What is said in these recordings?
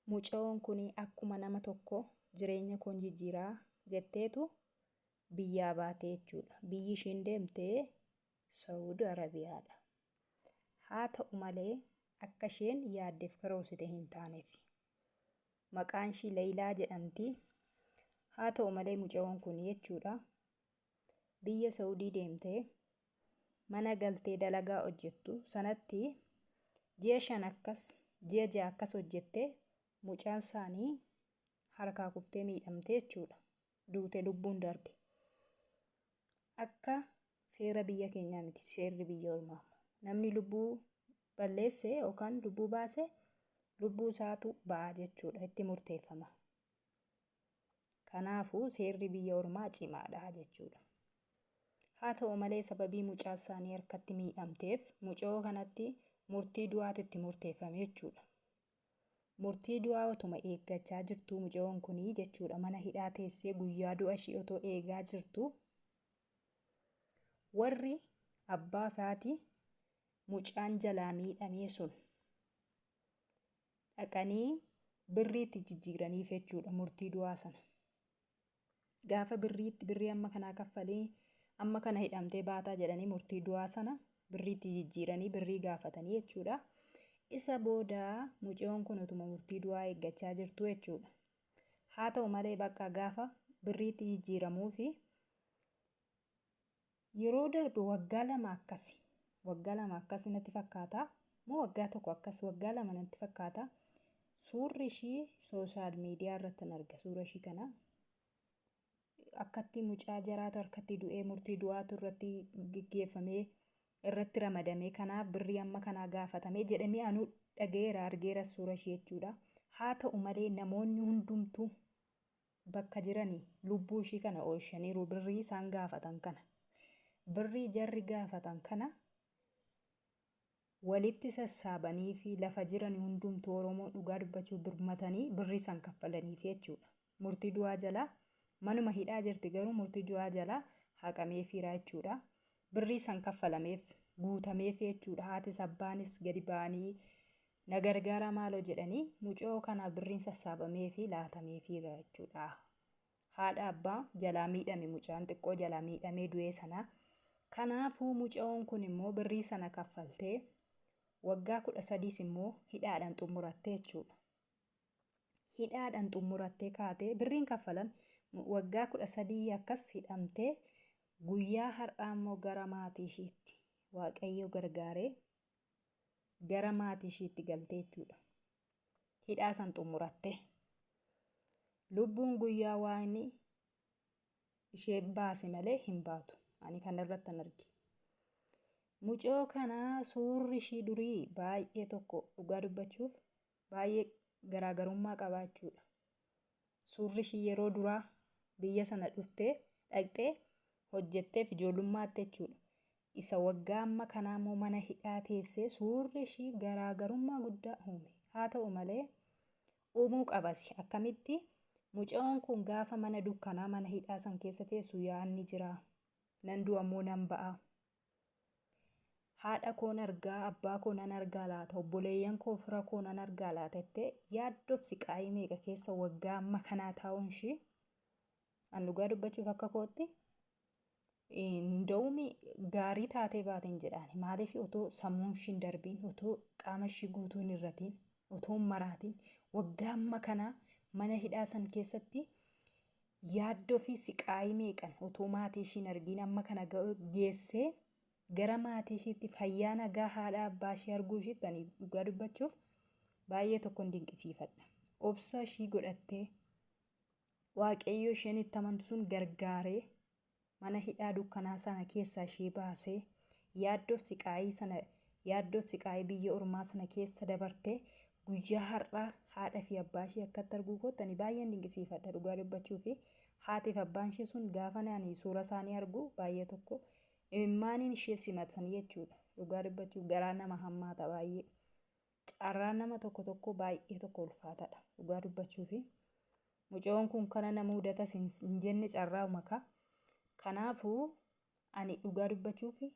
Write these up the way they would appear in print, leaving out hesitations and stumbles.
Mucayoon kun akkuma nama tokko jireenya koon jijjiiraa jetteetu biyyaa baate jechuudha. Biyyi ishiin deemte Saawud Arabiyaadha. Haa ta'u malee akka isheen yaaddeef karoorsite hin taaneef. Maqaan ishii Leeyilaa jedhamti. Haa ta'u malee mucayoon kun jechuudha biyya Saawudii deemtee mana galtee dalagaa hojjettu sanatti ji'a 5 akkas ji'a 6 akkas hojjettee mucaan isaanii harkaa kuftee miidhamte jechuudha. Duute, lubbuun darbe. Akka seera biyya keenyaa miti seerri biyya ormaa. Namni lubbuu balleesse yookaan lubbuu baase lubbuu isaatu ba'a jechuudha, itti murteeffama. Kanaafuu seerri biyya ormaa cimaadha jechuudha. Haa ta'u malee sababii mucaa isaanii harkatti miidhamteef mucoo kanatti murtii du'aatu itti murteeffame jechuudha. Murtii du'aa otuma eeggachaa jirtuu mucayoon kunii jechuudha mana hidhaa teessee guyyaa du'a ishii otoo eegaa jirtuu warri abbaa fi haati mucaan jalaa miidhamee sun dhaqanii birriitti jijjiiraniif jechuudha murtii du'aa sana. Gaafa birriitti birrii amma kanaa kaffalii amma kana hidhamtee baataa jedhanii murtii du'aa sana birriitti jijjiiranii birrii gaafatanii jechuudha. Isa booda mucayoon kun utuma murtii du'aa eeggachaa jirtu jechuudha. Haa ta'u malee bakka gaafa birriitti jijjiiramuufi yeroo darbe waggaa 2 akkasi. Waggaa 2 akkas natti fakkaata. Moo waggaa 1 akkas, waggaa 2 natti fakkaata. Suurri ishii sooshaal miidiyaa irratti arga suura ishii kana. Akkatti mucaa jaraatu harkatti du'ee murtii du'aatu irratti geggeeffamee irratti ramadamee kanaaf birrii amma kanaa gaafatamee jedhamee anuu dhaga'eera, argeera suura ishii jechuudha. Haa ta'u malee namoonni hundumtuu bakka jiranii lubbuu ishii kana oolchaniiru birrii isaan gaafatan kana. Birrii jarri gaafatan kana walitti sassaabanii fi lafa jiran hundumtuu Oromoon dhugaa dubbachuuf birmatanii birrii san kaffalaniif jechuudha. Murtii du'aa jalaa manuma hidhaa jirti garuu murtii du'aa jalaa haqameefiira jechuudha. Birrii san kaffalameef guutameef jechuudha. Haatis abbaanis gadi ba'anii na gargaaraa maaloo jedhanii mucoo kanaaf birriin sassaabameefi laatameefiira jechuudha. Haadha abbaa jalaa miidhame mucaan xiqqoo jalaa miidhamee du'ee sana. Kanaafuu mucaoon kun immoo birrii sana kaffaltee waggaa 13s immoo hidhaadhaan xumurattee jechuudha. Hidhaadhaan xumurattee kaatee birriin kaffalame waggaa 13 akkas hidhamtee guyyaa har'aa immoo gara maatii ishiitti Waaqayyo gargaaree gara maatii ishiitti galtee jechuudha. Hidhaa san xumurattee. Lubbuun guyyaa Waaqni ishee baase malee hin baatu. Ani kana irrattan arge. Mucoo kana suurri ishii durii baay'ee tokko dhugaa dubbachuuf baay'ee garaagarummaa qabaa jechuudha. Suurri ishii yeroo duraa biyya sana dhuftee dhaqxee hojjetteef ijoollummaatti jechuudha. Isa waggaa amma kanaa immoo mana hidhaa teessee suurri ishii garaagarummaa guddaa uume. Haa ta'u malee uumuu qabasi. Akkamitti mucayoon kun gaafa mana dukkanaa mana hidhaa san keessa teessu yaadni jira. Nan du'a immoo nan ba'a. Haadha koon argaa, abbaa koo nan argaa laata, obboleeyyan koo fira koo nan argaa laata jettee yaaddoof siqaayii meeqa keessa waggaa amma kanaa taa'uun ishii an dhugaa dubbachuuf akka kootti nda'uumi gaarii taatee baateen jedhaani. Maaliif otoo sammuun ishii hin darbiin, otoo qaama ishii guutuu hin irratiin, otoo hin maraatiin waggaa amma kanaa mana hidhaa san keessatti yaaddoo fi siqaayii meeqan otoo maatii ishii hin argiin amma kana geessee gara maatii ishiitti fayyaa nagaa haadha abbaa ishii arguu ishiitti ani dhugaa dubbachuuf baay'ee tokkon dinqisiifadha. Obsa ishii godhattee Waaqayyo isheen itti amantu sun gargaaree mana hidhaa dukkanaa sana keessaa ishee baasee yaaddoof siqaayii sana yaaddoof siqaayii biyya ormaa sana keessa dabartee guyyaa har'aa haadha fi abbaa ishee akkatti arguu kootti ani baay'een dinqisiifadha dhugaa dubbachuu fi haati fi abbaan ishee sun gaafa ani suura isaanii argu baay'ee tokko imimmaaniin ishee simatanii jechuudha dhugaa dubbachuuf garaa nama hammaata baay'ee. Carraan nama tokko tokkoo baay'ee tokko ulfaatadha dhugaa dubbachuufi. Mucayoon kun kana na muudatas hin jenne carraa'uma kaa. Kanaafuu ani dhugaa dubbachuufi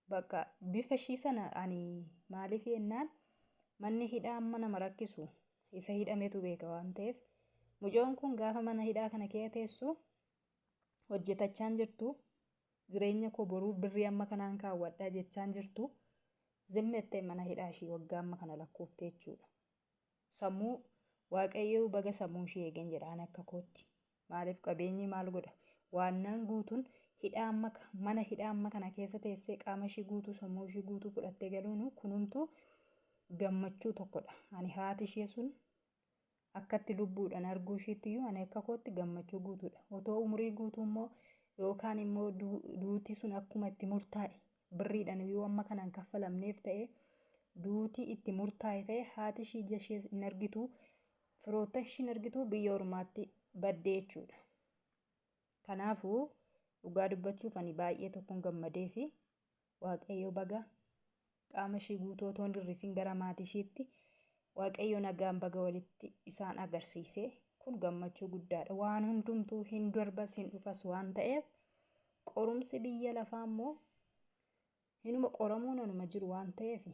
bakka bifa ishii sana ani maaliif jennaan manni hidhaa amma nama rakkisu. Isa hidhametu beeka waan ta'eef mucoon kun gaafa mana hidhaa kana keessa teessu hojjetachaan jirtu, jireenya koo boruu birrii amma kanaan kaawwadhaa jechaan jirtu, zimmettee mana hidhaa ishii waggaa amma kana lakkoofte jechuudha. Sammuu Waaqayyoo baga sammuu ishii eegen jedhaan akka kootti. Maaliif qabeenyi maal godha? Waannaan guutuun hidhaa amma mana hidhaa amma kana keessa teessee qaama ishii guutuu sammuu ishii guutuu fudhattee galuun kunumtuu gammachuu tokkodha. Ani haati ishee sun akkatti lubbuudhaan arguu ishiitti iyyuu ani akka kootti gammachuu guutuudha. Otoo umurii guutuu immoo yookaan immoo duuti sun akkuma itti murtaa'e birriidhaan yoo amma kanaan kaffalamneef ta'e duuti itti murtaa'e ta'e haati ishii ija ishee hin argitu, firoottan ishii hin argitu, biyya ormaatti baddee jechuudha. Kanaafuu dhugaa dubbachuuf ani baay'ee tokkoon gammadee fi Waaqayyo baga qaama ishii guutuu otoo hin hir'isin gara maatii ishiitti Waaqayyo nagaan baga walitti isaan agarsiise. Kun gammachuu guddaadha. Waan hundumtuu hin darbas hin dhufas waan ta'eef qorumsi biyya lafaa immoo hinuma qoramuun anuma jiru waan ta'eef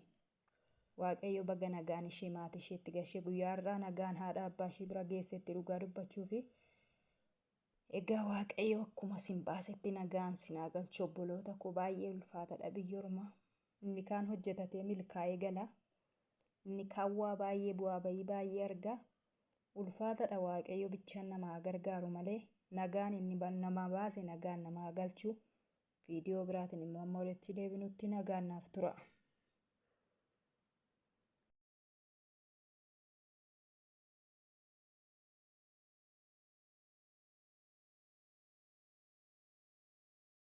Waaqayyo baga nagaan ishee maatii isheetti gashee guyyaa har'aa nagaan haadha abbaa ishii bira geessetti dhugaa dubbachuu fi Egaa Waaqayyo akkuma isin baasetti nagaan isin haa galchu obboloota koo. Baay'ee ulfaatadha biyyi ormaa. Inni kaan hojjetatee milkaa'ee gala. Inni kaan waa baay'ee bu'aa bayii baay'ee arga. Ulfaatadha, Waaqayyo bichaan nama haa gargaaru malee nagaan inni nama baase nagaan nama haa galchu. Viidiyoo biraatiin immoo amma walitti deebinutti nagaan naaf tura.